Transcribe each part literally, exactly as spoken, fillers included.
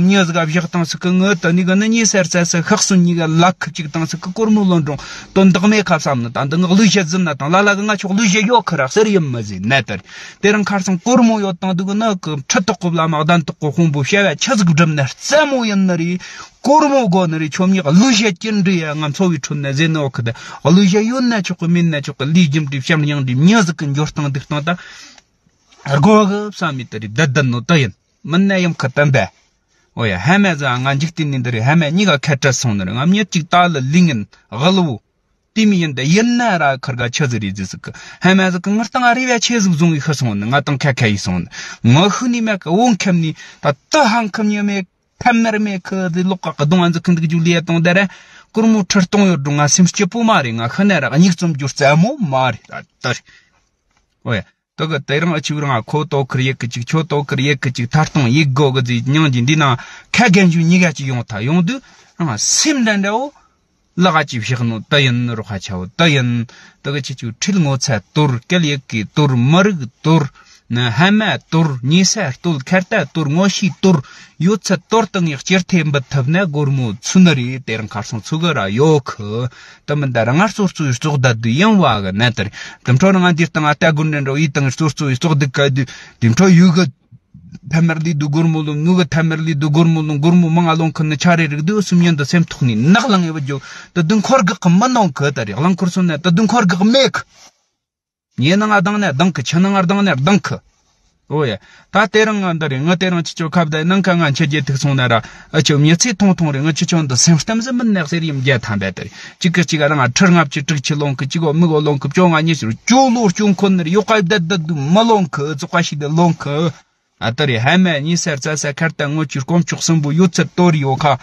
མྱི་ཟིག་ག་བཞག་བཏང་ཟིག་གི། ངི་ད་ནི་གི་ནི་ཉེ་སར་ཙ་ས་ཤག་སུན་གཉིས་ཀ་ལ་ཁབ་ཅིག་བཏང་ཟིག་གི། སྒོར་མོ་ལོན་རུང་དོན་དག་མེད་ཁ་བསམ་ནི། ད་འདི་ངག་ལུས་བཤད་ཟིན་ན་དང་ལ་ལ་གི་ང་ཆོག་ལུས་བཤད་ཡོད་ཁི་རག་ཟེར་ཡིན་མི་ཟིན་ནད་ལྟར། དེ་རིང་ཁར་སང་སྒོར་མོ་ཡོད་དང་འདུག་ན་གི་ཁྲི་ཐོག་གི་བླ་མ་གདན་ཐོག་གི་དཔོན་པོ་བྱ་བ་ཆི་ཟིག་སྒྲུབ་ན་རྩེད་མོ་ཡིན་ནི་རེད། སྒོར་མོ་དགོ་ནི་རེད། ཁྱོད་ཉག་ལུས་བཤད་ཀྱི་འདྲི་ཡ་ང་འཚོ་བའི་ཁྲོད་ནས་ཟེར་ནི་འོ་ཁི་ད། ལུས་བཤད་ཡོད་ན་ཆོག་གི་མེད་ན་ཆོག་གི། ལུས་རྒྱུ་འདྲི་བྱམས་སྙིང་འདྲི་མྱི་ཟིག་གི་འབྱོར་སྟངས་འདུག་སྟངས་ད། དགོ་གི་བསམ་མི་ལྟར་རེད། བསྡད་བསྡད་ནོ་ད་ཡིན། མིན་ན་ཡང་ཁི་བསྟན་པས། ཨོ་ཡ། ཧ་མ་ཟ་ང་འཇིག་རྟེན་ནི་འདི་རེད། ཧ་མ་གཉིས་ཀ་ཁ་བྲལ་སོང་ནི་རེད། ང་མྱི་གཅིག་ད་ལ་ལིང་ཡིན་དབུལ་བོ། དེ་མི་ཡིན་ད་ཡིན་ན་ར་ཁར་ག་ཆི་ཟིག་རེད་ཟེར་ཟིག་གི། ཧ་མ་ཟིག་གི་ངར་སྟངས་རེ་བ་ཆེ་ཟིག་བཟུང་བའི་ཤི་སོང་ནི། ང་དང་ཁ་ཁ་ཡི་སོང་ནི། ང་ཤི་ནི་མེད་གི། བོང་ཁམ་ནི་ད་ད་ཧང་ཁམ་ཉི་མེད། ཐ་མར་མེད་གི། དེ་ལོག་ཀ་གི་གདོང་ཨ་འཛི་ཁི་འདུག་རྒྱུ་ལི་ཡ་དང་ད་ར། སྒོར་མོ་ཁྲི་སྟོང་ཡོད་འགྲོ་ང་སེམས་སྐྱིད་པོ་མ་རེད། ང་ཤི་ན་ར་མྱིག་བཙུམ་རྒྱུ་རྩེད་མོ་མ་རེད། ད་ད་རེད། ཨོ་ཡ། ད་གི་དེ་རིང་ཨ་ཆུ་རང་ཁོ་ཏོ་ཁིར་ཡེ་གི་ཅིག་ཁྱོ་ཏོ་ཁིར་ཡེ་གི་ཅིག་ཐར་སྟོང་ཡེ་གོ་གི་ཟིག་སྙིང་གི་འདི་ན་ཁ་རྒན་ཞུ་གཉིས་ཀ་ཅིག་ཡོང་ཐ་ཡོང་དུས་རང་སེམས་འདྲ་འདྲ་བོ་ལག་ཅིག་བཞག་ནོ་ད་ཡིན། རོགས་ཁ་ཆའོ་ད་ཡིན། ད་གི་ཁྱེད་ཆུ་ཁྲིད་ངོ་ཚ་དོར། སྐད་ཡེ་གི་དོར། མི་རིགས་དོར། ཧ་མ་དོར། ཉེ་ས་གཏོར། ཁ་ཏ་དོར། ངོ་ཤེས་དོར། ཡོད་ཚད་དོར་དང་ངས་སྤྱིར་ཐེ་འབུད་ཐུབ་ན་སྒོར་མོ་ཚུ་ནི་རེད། དེ་རིང་ཁར་སང་ཚུ་གི་ར་ཡོད་ཁི། དེ་མིན་ད་རང་ང་གཙོ་གཙོ་ཡི་ཙོག་བསྡད་དུས་ཡང་བ་གི་ན་དེར་དེ་འཕྲོ་རང་ང་འདིར་བཏང་ཨ་ལྟ་དགོན་འདྲེན་འགྲོ་ཡི་དང་གཙོ་གཙོ་ཡི་ཙོག་སྡུག་ག་དུས་དེ་འཕྲོ་ཡུ་གི་ཐ་མར་ལི་དུ་སྒོར་མོ་ལོ། ནུ་གི་ཐ་མར་ལི་དུ་སྒོར་མོ་ལོ། སྒོར་མོ་མང་ང་ལོང་ཁི་ནི་ཆ་རེ་རིག་དུས་སུམ་ཉན་དུ་སེམས་ཐོག་ནས་ནག་ལང་ངེ་བ་རྒྱོ། དུ་དུ་འཁོར་གག་གི་མི་ནོང་ཁི། ད་རེ་གླང་འཁོར་སོང་ན་དུ་དུ་འཁོར་གག་མེད་ཁི། ཉེ་ནང་ང་ལྡང་ན་ལྡང་གི། ཆུ་ནང་ང་ལྡང་ན་ལྡང་གི། ཨོ་ཡ། ད་དེ་རིང་ང་འདི་རེད། ང་དེ་རིང་ཁྱེད་ཆོ་ཁ་བརྡ་ནང་ཁ་ང་འཆི་རྒྱུ་ཐུག་སོང་ན་ར། ཨ་ཆོ་མྱི་ཚེ་ཐུང་ཐུང་རེད། ང་ཁྱེད་ཆོ་འདི་སེམས་གཏམ་ཟིག་མིན་ནག་ཟེར་ཡིན་རྒྱ་ཐང་བས་དེ་རེད། གཅིག་གི་གཅིག་ཨ་རང་ང་ཁྲི་ལྔ་བཅུ་དྲུག་ཅུ་ལོང་གི། གཅིག་གོ་མི་གོ་ལོང་གི། བཅོ་ལྔ་ཉི་ཤུ་བཅུ་ལོ་སྐྱོན་ཁོ་ནར་ཡོ་ཀ་བདད་བདད་དུ་མི་ལོང་གི། བཙོག་པ་ཞིག་དེ་ལོང་གི། ཨ་ད་རེད། ཧ་མ་ཉི་ཤར་རྩ་ས་ཁར་ད་ངོ་ཆུ་དཀོན་མཆོག་གསུམ་པོ་ཡོད་ཚད་གཏོར་ཡོད་ཁ།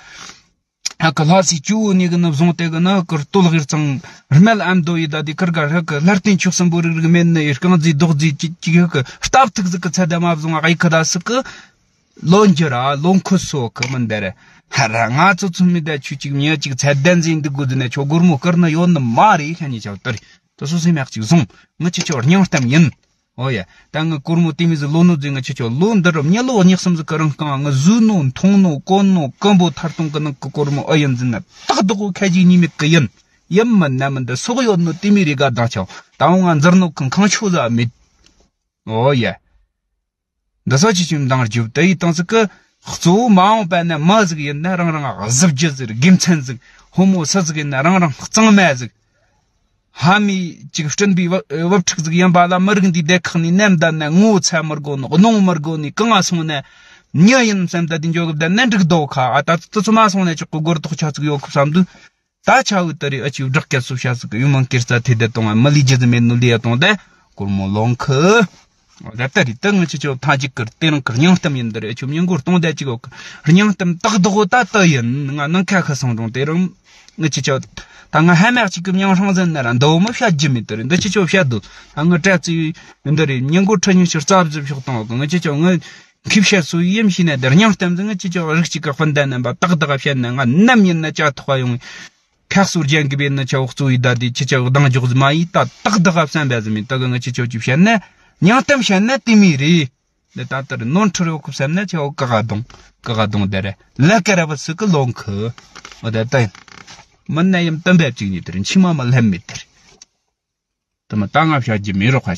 ཨ་ཀི་ལྷ་སའི་ཇོ་བོ་ནས་གི་ནི་བཟུང་སྟེ་གི་ནི་ཀིར་སྟོད་གཡུ་གཙང་སྨད་ཨ་མདོ་ཡི་ད་དེ་ཀིར་ག་ར་གི་ལྷ་རྟེན་ཆོས་གསུམ་པོ་རིགས་རིགས་མེད་ནི་ཡི་རྐང་རྫིས་རྡོག་རྫིས་ཅིག་ཅིག་ཡོད་གི། སྟབས་ཐུག་ཟིག་གི་ཚད་ལྡན་མ་བཟུང་ཨ་ཡི་ཁི་ད་སི་གི་ལོན་རྒྱུ་ར་ལོན་ཁུ་སོ་གི་མིན་དེ་རེད། ཧ་ར་ང་ཚོ་ཚོ་མི་ད་ཆུ་ཅིག་མྱི་ཅིག་ཚད་ལྡན་ཟིན་འདུག་དགོས་དུ་ནས་ཆོ་སྒོར་མོ་ཀིར་ནི་ཡོད་ནི་མ་རེད། ཁ་ཉི་ཆ་དེ་རེད། དེ་སོ་སོའི་མེག་ཅིག་བཟུང་། ངི་ཆི་ཆོ་སྙིང་གཏམ་ཡིན། ཨོ་ཡ། ད་ངི་སྒོར་མོ་དེ་མི་ཟིག་ལོ་ནོ་ཟིག་ངི་ཆི་ཆོ་ལོ་འདི་རུ་མྱི་ལོ་གཉིས་གསུམ་ཟིག་གི་རིང་གང་ངི་ཟོས་ནོ་འཐུང་ནོ་གོན་ནོ་ཀུན་པོ་ཐར་ཐུང་གི་ནང་གི་སྒོར་མོ་ཨེ་ཡིན་ཟིན་ན་ཏག་ཏག་གོ་ཁ་ཅིག་གཉིས་མེད་གི་ཡིན། ཡིན་མིན་ན་མིན་འདི་སོག་ཡོད་ནོ་དེ་མི་རེ་ག་དང་ཆོ་ད་འོང་ང་འཛིར་ནོ་གང་གང་ཆོ་ཟ་མེད། ཨོ་ཡ། འདི་ས་ཆི་ཆུ་མདང་རྒྱུབ་དེ་ཡི་དང་ཟིག་གི། གཙོ་བོ་མ་འོངས་པ་ན་མ་ཟིག་ཡིན་ན་རང་རང་གཟི་བརྗིད་ཟིག་དགེ་མཚན་ཟིག་ཕོ་མོ་སུ་ཟིག་ཡིན་ན་རང་རང་གཙང་མ་ཟིག་ཧ་མི་ཅིག་སྤྲིན་པའི་བུ་བུ་ཕྲུག་ཟིག་ཡིན་པ་ལ་མི་རིགས་འདིའི་སྡེ་ཁག་ནས་ནམ་ད་ན་ངོ་ཚ་མི་དགོ་ནོ་གནོང་མི་དགོ་ནི་གང་ང་སོང་ན་མྱི་ཡིན་བསམ་ད་དེ་འཇོག་གི་ད་ནན་འགྲིག་དོ་ཁ། ཨ་ད་ཙི་ཙི་མ་སོང་ན་ཅིག་གི་སྒོར་དོག་ཆ་ཚིག་ཡོད་གི་བསམ་དུས། ད་ཆ་བུ་ད་རེ་ཨ་ཆུ་བསྒྲགས་སྐད་སུ་བྱ་ཟིག་གི་ཡུ་མང་ཀེར་རྩ་ཐེ་དེ་གཏོང་ང་མི་ལི་རྒྱུ་ཟི་མེད་ནུ་ལི་ཡ་གཏོང་དེ་སྒོར་མོ་ལོང་ཁི། འོ་ད་ད་རེ་ད་ངི་ཆི་ཆོ་ཐང་ཅིག་གི་དེ་རིང་གི་སྙིང་གཏམ་ཡིན་འདི་རེ་ཆུ་མྱི་མགོ་སྟོང་དེ་ཅིག་གོ་གི་སྙིང་གཏམ་ཏག་ཏག་གོ་ད་ད་ཡིན། ང་ནང་ཁ་ཁ་སོང་རུང་དེ་རིང་ངི་ཆི་ཆོ་ད་ང་ཧ་མ་ཅིག་གི་མྱང་ཧྲང་ཟན་ན་ར་འདོ་མི་བཤད་རྒྱུ་མེད་དེ་རེ་འདི་ཆི་ཆོ་བཤད་དུ་ད་ངི་དྲ་ཙི་འདི་རེ་མྱི་མགོ་ཁྲི་ཉི་ཤུ་རྩ་བཞི་ཕྱོགས་གཏོང་གི་ངི་ཆི་ཆོ་ངི་མཁས་བཤད་སུ་ཡིན་ཤི་ན་དེ་སྙིང་གཏམ་ཟིག་ངི་ཆི་ཆོ་རིགས་ཅིག་གི་སྤུན་ཟླ་རྣམ་པ་ཏག་ཏག་བཤད་ན་ང་ནམ་ཡིན་ན་ཅ་ཐོག་ཡོང་། ཁག་སོར་ཅན་གི་བེད་ནི་ཆ་འོག་གཙོ་བོའི་ད་དེ་ཁྱི་ཆ་འོག་དང་འཇོག་ཟི་མ་ཡིས་ད་ཏག་ཏག་བསམ་པ་ཟི་མི་ད་གི་ངི་ཁྱི་ཆོ་ཅིག་བཤད་ན་མྱང་གཏམ་བཤད་ན་དེ་མི་རེད། འདི་ད་ལྟར་ནོར་འཁྲུལ་ཡོད་གི་བསམ་ན་ཆ་འོག་ཀ་ག་གདོང་ཀ་ག་གདོང་དེ་རེད་ལ་ཀ་ར་བ་སི་ཀི་ལོང་ཁི། འོ་ད་ད་ཡིན་མིན་ན་ཡིན་གཏམ་བབ་ཅིག་ཉིད་དེར་མཆི་མ་མ་ལྷམ་མེད་དེར་དེ་མ་ད་ང་བཤད་རྒྱུ་མེད་རོགས་ཁ།